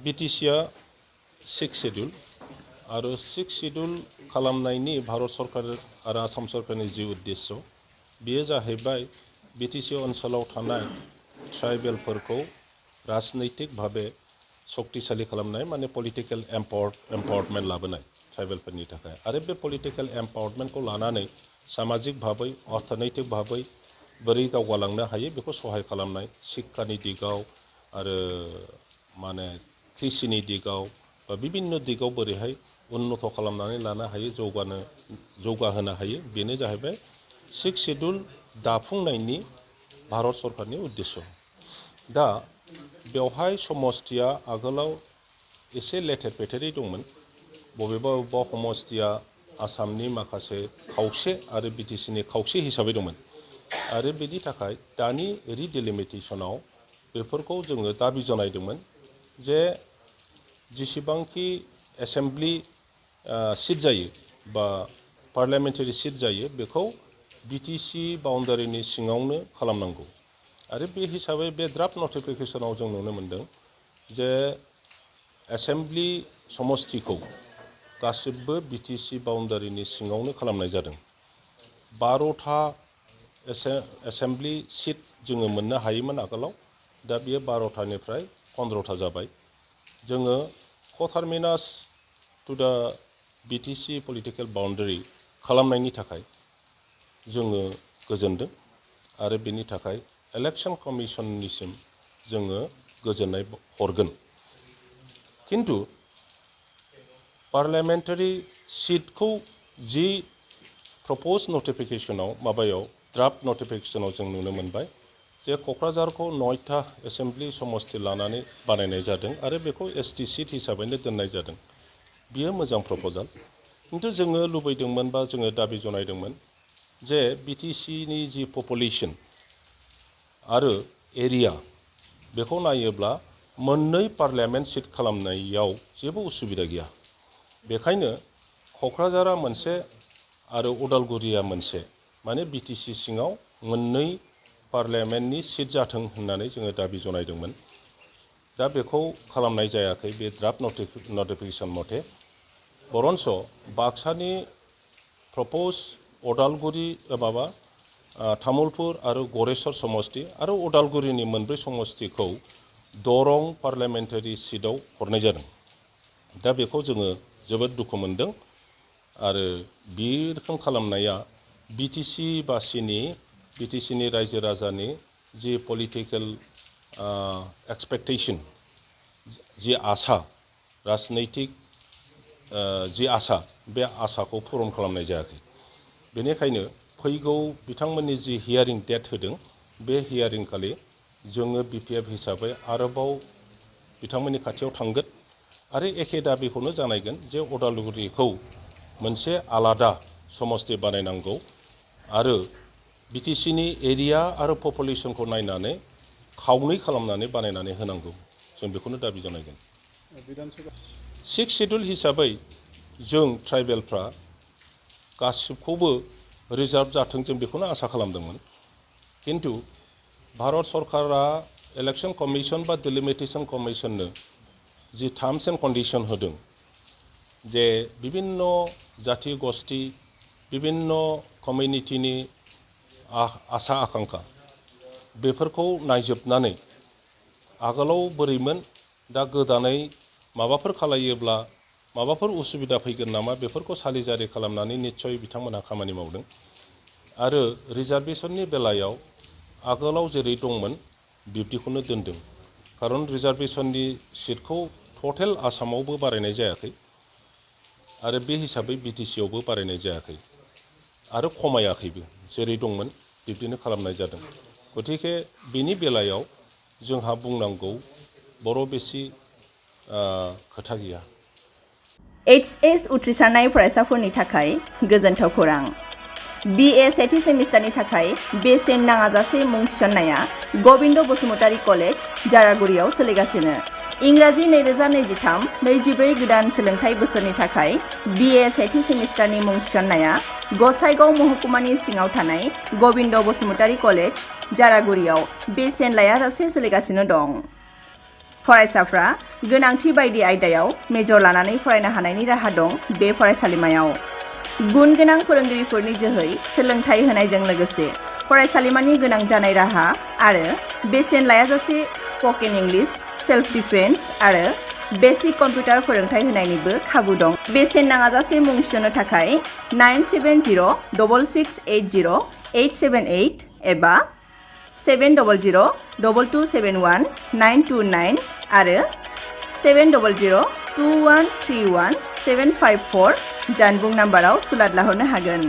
बिटिसिआ 6 schedule आरो 6 schedule खालामनायनि भारत सरकार आरो आसाम सरकारनि जि उद्देश्य बेयो जाहैबाय बिटिसि ओनसोलाव थानाय ट्राइबेलफोरखौ राजनैतिक भाबे शक्तिशाली खालामनाय माने पलिटिकल एम्पावरमेन्ट लाबोनाय ट्राइबेलफोरनि थाखाय आरो बे पलिटिकल एम्पावरमेन्टखौ लानानै सामाजिक भाबै अर्थनैतिक भाबै बोरै दावगालांनो हायो बेखौ सहाय खालामनाय शिक्षानि दिगाव आरो माने कृषिनि दिगाव बा विभिन्न दिगाव बोरैहाय उन्नत खालामनानै लानो हायो जौगाहोनो हायो बेनो जाहैबाय 6 शेड्यूल दाफुंनायनि भारत सरकारनि उद्देश्य। दा बेवहाय समष्टिया आगोलाव एसे लेथेर फेथेरै दंमोन बबेबा समष्टिया आसामनि माखासे खावसे आरो बिटिसिनि खावसे हिसाबै दंमोन आरो बेनि थाखाय दानि रिडिलिमिटेसनाव बेफोरखौ जोङो दाबि जनायदोंमोन जे जेसेबांखि एसेम्बलि सिट जायो बा पार्लियामेन्टारि सिट जायो बेखौ बिटिसि बाउन्डारिनि सिङावनो खालामनांगौ आरो बे हिसाबै बे ड्राफ्ट नटिफिकेशनाव जों नुनो मोनदों जे एसेम्बलि समष्टिखौ गासिबो बिटिसि बाउन्डारिनि सिङावनो खालामनाय जादों। 12था एसेम्बलि सिट जोङो मोननो हायोमोन आगोलाव दा बेयो 12थानिफ्राय 15था जाबाय। जोङो कटारमिनास टु दा बिटिसि पलिटिकल बाउन्डारि खालामनायनि थाखाय जोङो गोजोनदों आरो बेनि थाखाय इलेक्शन कमिशननिसिम जोङो गोजोननाय हरगोन। किन्तु पार्लियामेन्टारि सिटखौ जि प्रप'ज नटिफिकेशनाव माबायाव ड्राफ्ट नटिफिकेशनाव जों नुनो मोनबाय जे क'क्राझारखौ 9था एसेम्बलि समष्टि लानानै बानायनाय जादों आरो बेखौ एसटि सिट हिसाबैनो दोननाय जादों। बियो मोजां प्रप'जाल किन्तु जोङो लुबैदोंमोन बा जोङो दाबि जनायदोंमोन जे बिटिसिनि जि पपुलेसन आरो एरिया बेखौ नायोब्ला मोननै पार्लियामेन्ट सिट खालामनायाव जेबो उसुबिदा गैया। बेखायनो क'क्राझारा मोनसे आरो उदालगुरिया मोनसे माने बिटिसि सिङाव मोननै पार्लियामेन्टनि सिट जाथों होननानै जोङो दाबि जनायदोंमोन। दा बेखौ खालामनाय जायाखै बे ड्राफ्ट नटिफिकेशन मथे बरन्स बाक्सानि प्रप'ज उदालगुरि तामुलपुर आरो गरेस्वर समष्टि आरो उदालगुरिनि मोनब्रै समष्टिखौ दरं पार्लियामेन्टारि सिटआव हरनाय जादों। दा बेखौ जोङो जोबोद दुखु मोनदों आरो बे रोखोम खालामनाया बिटिसिनि रायजो राजानि जि पलिटिकेल एक्सपेक्टेशन जि आसा राजनैतिक जि आसा बे आसाखौ पुरन खालामनाय जायाखै। बेनिखायनो फैगौ बिथांमोननि जि हियारिं डेट होदों बे हियारिं खालि जोङो बिपिएफ हिसाबै आरोबाव बिथांमोननि खाथियाव थांगोन आरो एखे दाबिखौनो जानायगोन जे उदालगुरिखौ मोनसे आलादा समष्टि बानायनांगौ आरो बिटिसिनि एरिया आरो पपुलेसनखौ नायनानै खावनै खालामनानै बानायनानै होनांगौ जों बेखौनो दाबि जनायगोन। 6 शेड्यूल हिसाबै जों ट्राइबेलफ्रा गासिबखौबो रिजार्भ जाथों जों बेखौनो आसा खालामदोंमोन। किन्तु भारत सरकारा इलेक्शन कमिशन बा डिलिमिटेशन कमिशननो जि टार्म्स एन्ड कन्डिशन होदों जे विभिन्न जाति गोष्ठी विभिन्न कमिउनिटिनि आसा आकांक्षा बेफोरखौ नायजोबनानै आगोलाव बोरैमोन दा गोदानै माबाफोर खालायोब्ला माबाफोर उसुबिदा फैगोन नामा बेफोरखौ सालिजारि खालामनानै निस्सय बिथांमोनहा खामानि मावदों आरो रिजार्भेशननि बेलायाव आगोलाव जेरै दंमोन बिब्दिखौनो दोनदों। खारन रिजार्भेशननि सिटखौ टटेल आसामावबो बारायनाय जायाखै आरो बे हिसाबै बिटिसिआवबो बारायनाय जायाखै आरो खमायाखैबो जेरै दंमोन बिब्दिनो खालामनाय जादों। गतिके बेनि बेलायाव जोंहा बुंनांगौ बर' बेसि खोथा गैया। HS उथ्रिसारनाय फरायसाफोरनि थाखाय गोजोनथाव खौरां। BA सेथि सेमिस्टारनि थाखाय बेसेन नाङाजासे मुं थिसननाया गबिन्द बसुमतारी कलेज जारागुरियाव सोलिगासिनो। इंराजि 2023-24 गोदान सोलोंथाइ बोसोरनि थाखाय BA सेथि सेमिस्टारनि मुं थिसननाया गसाइगाव महकुमानि सिङाव थानाय गबिन्द बसुमतारी कलेज जारागुरियाव बेसेन लायाजासे सोलिगासिनो दं। फरायसाफ्रा गोनांथि बायदि आयदायाव मेजर लानानै फरायनो हानायनि राहा दं बे फरायसालिमायाव। गुन गोनां फोरोंगिरिफोरनि जोहै सोलोंथाइ होनायजों लोगोसे फरायसालिमानि गोनां जानाय राहा आरो बेसेन लायाजासे स्पकेन इंलिश, सेल्फ डिफेन्स आरो बेसिक कम्पिउटार फोरोंथाइ होनायनिबो खाबु दं। बेसेन नाङाजासे मुं थिसननो थाखाय 9706680878 एबा 70022719229 आरो 7002131 754 जानबुं नाम्बाराव सुलाद लाहरनो हागोन।